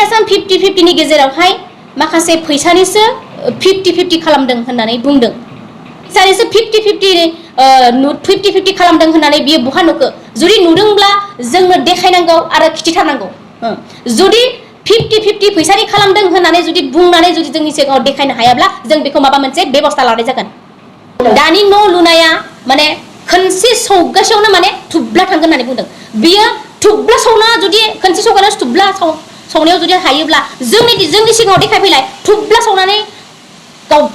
आसाम 50-50 नि गेजेरावहाय माखासे फैसानिसो 50-50 खालामदों होननानै बुंदों फैसानिसो 50-50 खालामदों होननानै बियो बहा नुखो जुदि नुदोंब्ला जोंनो देखायनांगौ आरो खिथिथारनांगौ जुदि 50-50 फैसानि खालामदों होननानै जुदि बुंनानै जुदि जोंनि सिगाङाव देखायनो हायाब्ला जों बेखौ माबा मोनसे बेबस्था लानाय जागोन दानि न' लुनाया माने खनसे सौगासेयावनो माने थुब्ला थांगोन होननानै बुंदों बियो थुब्ला सौना जुदि खनसे सौगानायाव थुब्ला सौनायाव जुदि हायोब्ला जोंनि सिगाङाव देखायफैलाय थुब्ला सौनानै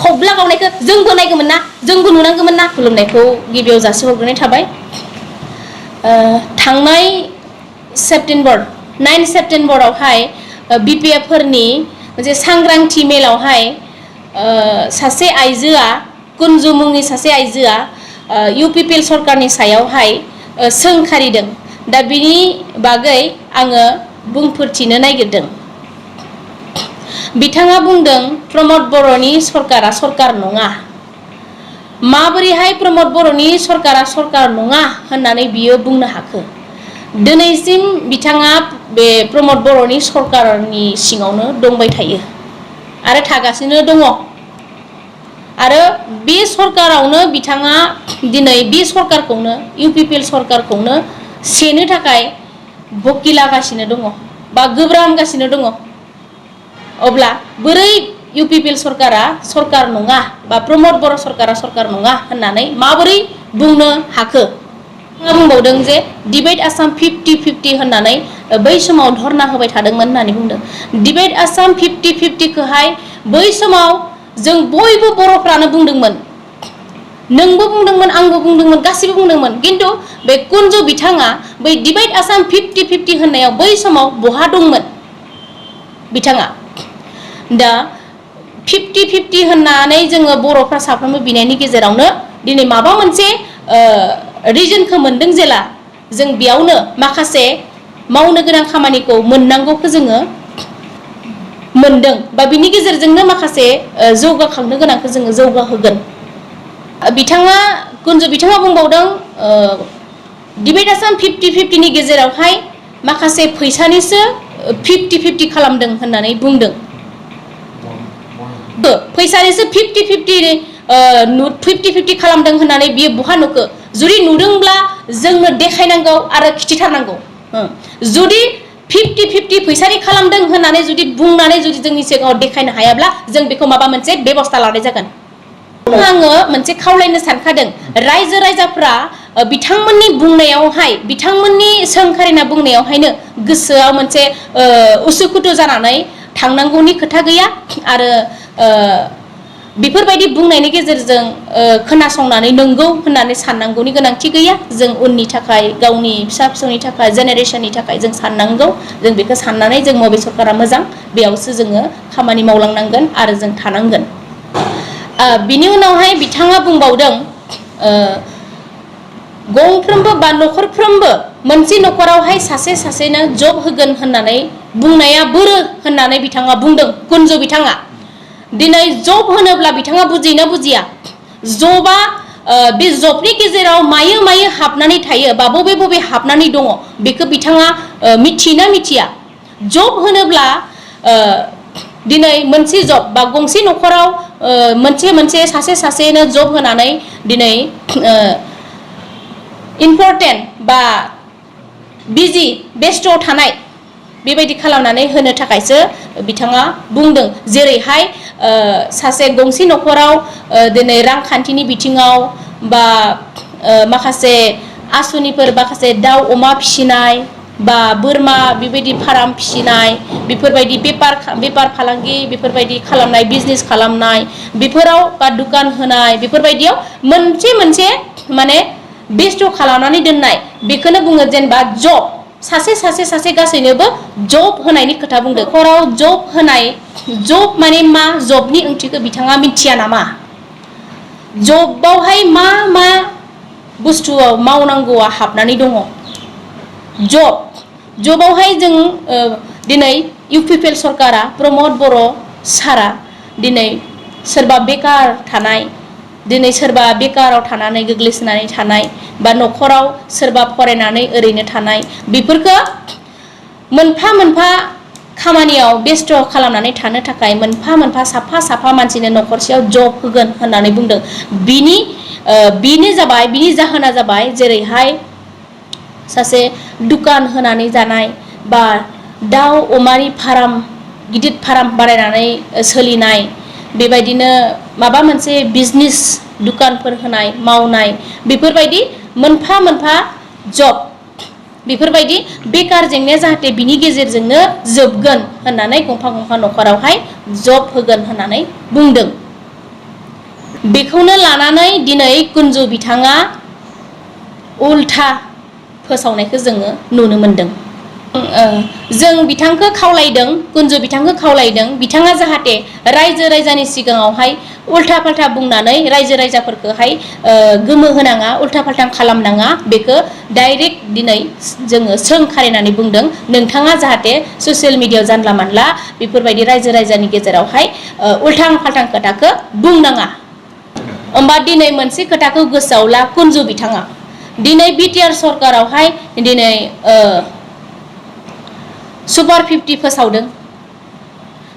खौब्ला गावनायखौ जोंबो नायगौमोन ना जोंबो नुनांगौमोन ना खुलुमनायखौ गिबियाव जासिहरग्रोनाय थाबाय थांनाय सेप्टेम्बर 9 सेप्टेम्बरावहाय बिपिएफ फोरनि मोनसे सांग्रांथि मेलावहाय सासे आइजोआ कुन्जु मुंनि सासे आइजोआ इउपिपिएल सरकारनि सायावहाय सोंखारिदों दा बिनि बागै आङो बुंफोरथिनो नागिरदों बिथाङा बुंदों प्रमोद बर'नि सरकारा सरकार नङा माबोरैहाय प्रमोद बर'नि सरकारा सरकार नङा होननानै बियो बुंनो हाखो दिनैसिम बिथाङा बे प्रमोद बर'नि सरकारनि सिङावनो दंबाय थायो आरो थागासिनो दङ आरो बे सरकारावनो बिथाङा दिनै बे सरकारखौनो इउपिपिएल सरकारखौनो सेनो थाखाय भकिलागासिनो दङ बा गोब्रामगासिनो दङ अब्ला बोरै इउपिपिएल सरकारा सरकार नङा बा प्रमोद बर' सरकारा सरकार नङा होननानै माबोरै बुंनो हाखो बुंबावदों जे डिबेट आसाम 50-50 होननानै बै समाव धरना होबाय थादोंमोन होननानै बुंदों डिबेट आसाम 50-50 खोहाय बै समाव जों बयबो बर'फ्रानो बुंदोंमोन नोंबो बुंदोंमोन आंबो बुंदोंमोन गासिबो बुंदोंमोन किन्तु बे कुन्जु बिथाङा बै डिबेट आसाम 50-50 होननायाव बै समाव बहा दंमोन बिथाङा दा 50-50 होननानै जोङो बर'फ्रा साफ्रोमबो बिनायनि गेजेरावनो दिनै माबा मोनसे रिजनखौ मोनदों जेला जों बेयावनो माखासे मावनो गोनां खामानिखौ मोननांगौखौ जोङो मोनदों बा बिनि गेजेरजोंनो माखासे जौगाखांनो गोनांखौ जोङो जौगाहोगोन बिथाङा कुन्जु बिथाङा बुंबावदों डिबेट आसाम 50-50 नि गेजेरावहाय माखासे फैसानिसो 50-50 खालामदों होननानै बुंदों फैसानिसो 50-50 खालामदों होननानै बियो बहा नुखो जुदि नुदोंब्ला जोंनो देखायनांगौ आरो खिथिथारनांगौ जुदि 50-50 फैसानि खालामदों होननानै जुदि बुंनानै जुदि जोंनि सिगाङाव देखायनो हायाब्ला जों बेखौ माबा मोनसे बेबस्था लानाय जागोन आङो मोनसे खावलायनो सानखादों रायजो राजाफ्रा बिथांमोननि बुंनायावहाय बिथांमोननि सोंखारिना बुंनायावहायनो गोसोआव मोनसे उसुखुथु जानानै थांनांगौनि खोथा गैया आरो बेफोरबायदि बुंनायनि गेजेरजों खोनासंनानै नंगौ होननानै साननांगौनि गोनांथि गैया जों उननि थाखाय गावनि फिसा फिसौनि थाखाय जेनेरेशननि थाखाय जों साननांगौ जों बेखौ साननानै जों बबे सरकारा मोजां बेयावसो जोङो खामानि मावलांनांगोन आरो जों थानांगोन बिनि उनावहाय बिथाङा बुंबावदों गंफ्रोमबो बा नखरफ्रोमबो मोनसे नखरावहाय सासेनो जब होगोन होननानै बुंनाया बोरो होननानै बिथाङा बुंदों कुन्जु बिथाङा दिनै जब होनोब्ला बिथाङा बुजियोना बुजिया जबा बे जबनि गेजेराव मायो हाबनानै थायो बा बबे हाबनानै दङ बेखौ बिथाङा मिथियोना मिथिया जब होनोब्ला दिनै मोनसे जब बा गंसे नखराव मोनसे सासेनो जब होनानै दिनै इम्पर्टेन्ट बा बिजि बेस्थ थानाय बेबायदि खालामनानै होनो थाखायसो बिथाङा बुंदों जेरैहाय सासे गंसे नखराव दिनै रांखान्थिनि बिथिङाव बा माखासे आसुनिफोर माखासे दाउ अमा फिसिनाय बा बोरमा बेबायदि फार्म फिसिनाय बेफोरबायदि बेपार फालांगि बेफोरबायदि खालामनाय बिजनेस खालामनाय बेफोराव बा दुकान होनाय बेफोरबायदियाव मोनसे माने बेस्थ खालामनानै दोननाय बेखौनो बुङो जेनेबा जब सासे गासैनोबो जब होनायनि खोथा बुंदों नखराव जब होनाय जब माने मा जबनि ओंथिखौ बिथाङा मिथिया नामा जबावहाय मा बुस्थुआव मावनांगौआ हाबनानै दङ जबावहाय जों दिनै इउपिपिएल सरकारा प्रमोद बर' सारा दिनै सोरबा बेकार थानाय दिनै सोरबा बेकाराव थानानै गोग्लैसोनानै थानाय बा नखराव सोरबा फरायनानै ओरैनो थानाय बेफोरखौ मोनफा खामानियाव बेस्थ' खालामनानै थानो थाखाय मोनफा मोनफा साफा साफा मानसिनो न'खरसेयाव जब होगोन होननानै बुंदों। बिनि जाहोना जाबाय जेरैहाय सासे दुकान होनानै जानाय बा दाउ अमानि फार्म गिदिर फार्म बानायनानै सोलिनाय बेबायदिनो माबा मोनसे बिजनेस दुकानफोर होनाय मावनाय बेफोरबायदि मोनफा मोनफा जब बेफोरबायदि बेकार जेंनाया जाहाथे बिनि गेजेरजोंनो जोबगोन होननानै गंफा गंफा न'खरावहाय जब होगोन होननानै बुंदों। बेखौनो लानानै दिनै कुन्जु बिथाङा उल्था फोसावनायखौ जोङो नुनो मोनदों। जों बिथांखौ खावलायदों, कुन्जु बिथांखौ खावलायदों बिथाङा जाहाथे रायजो राजानि सिगाङावहाय उल्था फाल्था बुंनानै रायजो राजाफोरखौहाय गोमोहोनाङा, उल्था फाल्था खालामनाङा, बेखौ डाइरेक्ट दिनै जोङो सोंखारिनानै बुंदों नोंथाङा जाहाथे ससियेल मिडियायाव जानला मानला बेफोरबायदि रायजो राजानि गेजेरावहाय उल्थां फाल्थां खोथाखौ बुंनाङा। होमबा दिनै मोनसे खोथाखौ गोसोआव ला कुन्जु बिथाङा, दिनै बिटिआर सरकारावहाय दिनै सुपार 50 फोसावदों।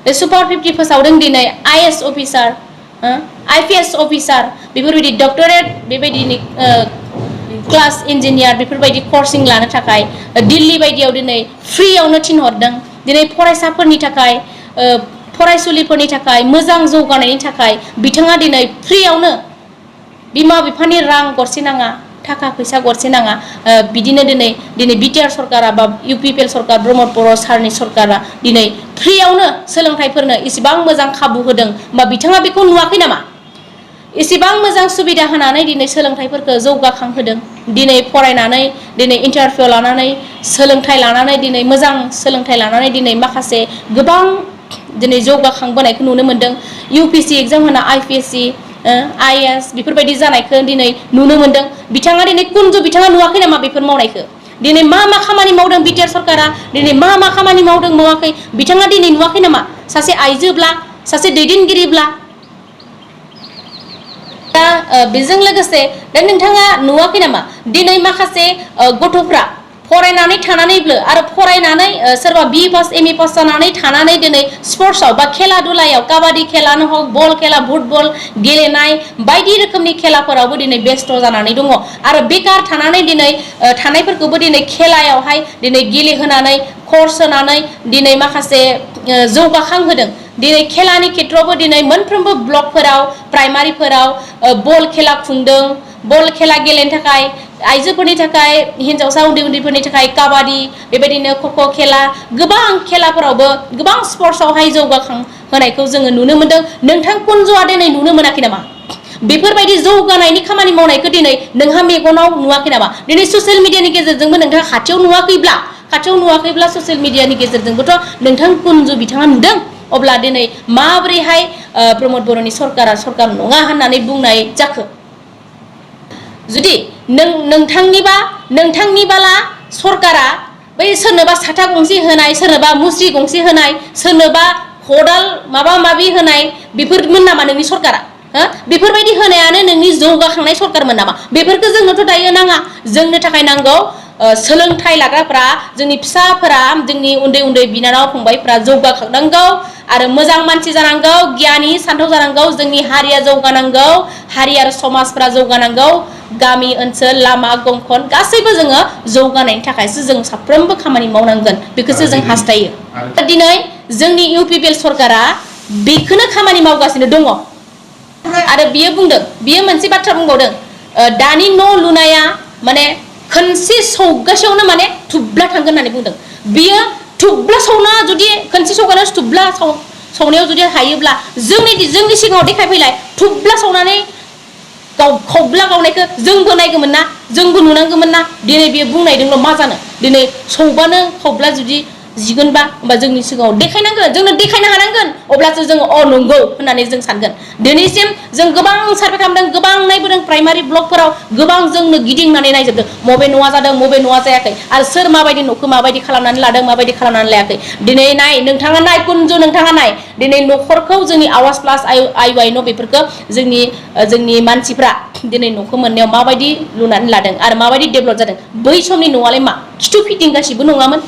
बे सुपार 50 फोसावदों दिनै आईएएस अफिसार, आईपीएस अफिसार बेफोरबायदि डक्टरेट बेबायदिनो क्लास इन्जिनियार बेफोरबायदि कर्सिं लानो थाखाय दिल्ली बायदियाव दिनै फ्रियावनो थिनहरदों। दिनै फरायसाफोरनि थाखाय फरायसुलिफोरनि थाखाय मोजां जौगानायनि थाखाय बिथाङा दिनै फ्रियावनो बिमा बिफानि रां गरसे नाङा, थाखा फैसा गरसे नाङा, बिदिनो दिनै बिटिआर सरकारा बा इउपिपिएल सरकार प्रमद बर' सारनि सरकारा दिनै फ्रियावनो सोलोंथाइफोरनो इसेबां मोजां खाबु होदों। होमबा बिथाङा बेखौ नुवाखै नामा? इसेबां मोजां सुबिदा होनानै दिनै सोलोंथाइफोरखौ जौगाखांहोदों। दिनै फरायनानै दिनै इन्टारभिउ लानानै सोलोंथाइ लानानै दिनै मोजां सोलोंथाइ लानानै दिनै माखासे गोबां दिनै जौगाखांबोनायखौ नुनो मोनदों। यूपीएससी एग्जाम होना आईपीएससी आईएएस बेफोरबायदि जानायखौ दिनै नुनो मोनदों। बिथाङा दिनै कुन्जु बिथाङा नुवाखै नामा बेफोर मावनायखौ? दिनै मा मा खामानि मावदों बिटिआर सरकारा, दिनै मा मा खामानि मावदों मावाखै बिथाङा दिनै नुवाखै नामा? सासे आइजोब्ला, सासे दैदेनगिरिब्ला दा बेजों लोगोसे दा नोंथाङा नुवाखै नामा दिनै माखासे गथ'फ्रा फरायनानै थानानैबो आरो फरायनानै सोरबा BE पास ME पास जानानै थानानै दिनै स्पर्ट्सआव बा खेला दुलायाव काबादि खेलानो हक, बल खेला, फुटबल गेलेनाय बायदि रोखोमनि खेलाफोरावबो दिनै बेस्थ' जानानै दङ। आरो बेकार थानानै दिनै थानायफोरखौबो दिनै खेलायावहाय दिनै गेलेहोनानै कर्स होनानै दिनै माखासे जौगाखांहोदों। दिनै खेलानि खेथ्रआवबो दिनै मोनफ्रोमबो ब्लकफोराव प्राइमारिफोराव बल खेला खुंदों। बल खेला गेलेनो थाखाय आइजोफोरनि थाखाय, हिन्जावसा उन्दै उन्दैफोरनि थाखाय काबादि बेबायदिनो ख'ख' खेला गोबां खेलाफोरावबो गोबां स्पर्ट्सआवहाय जौगाखांहोनायखौ जोङो नुनो मोनदों। नोंथां कुन्जुआ दिनै नुनो मोनाखै नामा? बेफोरबायदि जौगानायनि खामानि मावनायखौ दिनै नोंहा मेगनाव नुवाखै नामा? दिनै ससियेल मिडियानि गेजेरजोंबो नोंथाङा खाथियाव नुवाखैब्ला ससियेल मिडियानि गेजेरजोंबोथ' नोंथां कुन्जु बिथाङा नुदों। अब्ला दिनै माबोरैहाय प्रमद बर'नि सरकारा सरकार नङा होननानै बुंनाय जाखो? जुदि नोंथांनिबाला सरकारा बै सोरनोबा साथा गंसे होनाय, सोरनोबा मुस्रि गंसे होनाय, सोरनोबा खदाल माबा माबि होनाय बेफोरमोन नामा नोंनि सरकारा? बेफोरबायदि होनायानो नोंनि जौगाखांनाय सरकारमोन नामा? बेफोरखौ जोंनोथ' दायो नाङा। जोंनो थाखाय नांगौ सोलोंथाइ लाग्राफ्रा, जोंनि फिसाफोरा, जोंनि उन्दै उन्दै बिनानाव फंबायफ्रा जौगाखांनांगौ आरो मोजां मानसि जानांगौ, गियानि सान्थौ जानांगौ, जोंनि हारिया जौगानांगौ, हारि आरो समाजफ्रा जौगानांगौ, गामि ओनसोल लामा गंखन गासैबो जोङो जौगानायनि थाखायसो जों साफ्रोमबो खामानि मावनांगोन, बेखौसो जों हास्थायो। दिनै जोंनि इउपिपिएल सरकारा बेखौनो खामानि मावगासिनो दङ। आरो बियो बुंदों, बियो मोनसे बाथ्रा बुंबावदों, दानि न' लुनाया माने खनसे सौगासेयावनो माने थुब्ला थांगोन होननानै बुंदों। बियो थुब्ला सावना जुदि खनसे सौगानायाव थुब्ला सावनायाव जुदि हायोब्ला जोंनि सिगाङाव देखायफैलाय थुब्ला सावनानै खौब्ला गावनायखौ जोंबो नायगौमोन ना, जोंबो नुनांगौमोन ना। दिनै बियो बुंनायदोंल' मा जानो? दिनै सौबानो खौब्ला जुदि जिगोनबा होमबा जोंनि सिगाङाव देखायनांगोन, जोंनो देखायनो हानांगोन, अब्लासो जोङो नंगौ होननानै जों सानगोन। दिनैसिम जों गोबां सार्भे खालामदों, गोबां नायबोदों, प्राइमारि ब्लकफोराव गोबां जोंनो गिदिंनानै नायजोबदों मबे न'आ जादों, मबे न'आ जायाखै, आरो सोर माबायदि न'खौ माबायदि खालामनानै लादों, माबायदि खालामनानै लायाखै। दिनै नाय नोंथाङा, नाय कुन्जु नोंथाङा नाय, दिनै न'खरखौ जोंनि आवास प्लास आइ न' बेफोरखौ जोंनि मानसिफ्रा दिनै न'खौ मोननायाव माबायदि लुनानै लादों आरो माबायदि डेभेलप जादों। बै समनि न'आलाय मा खिथु फिटिं गासिबो नङामोन?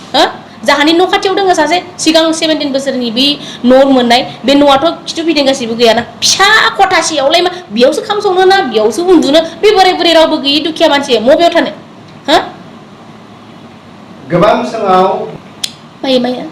जाहानि न' खाथियाव दङ सासे सिगां 17 बोसोरनि बे न' मोननाय बे न'आथ' खिथु फिदिं गासिबो गैयाना फिसा खथासेयावलाय मा बेयावसो खाम संनो ना बेयावसो उन्दुनो बे बोराय बुरै रावबो गैयि दुखिया मानसि मबेयाव थानो हा गोबां समाव माया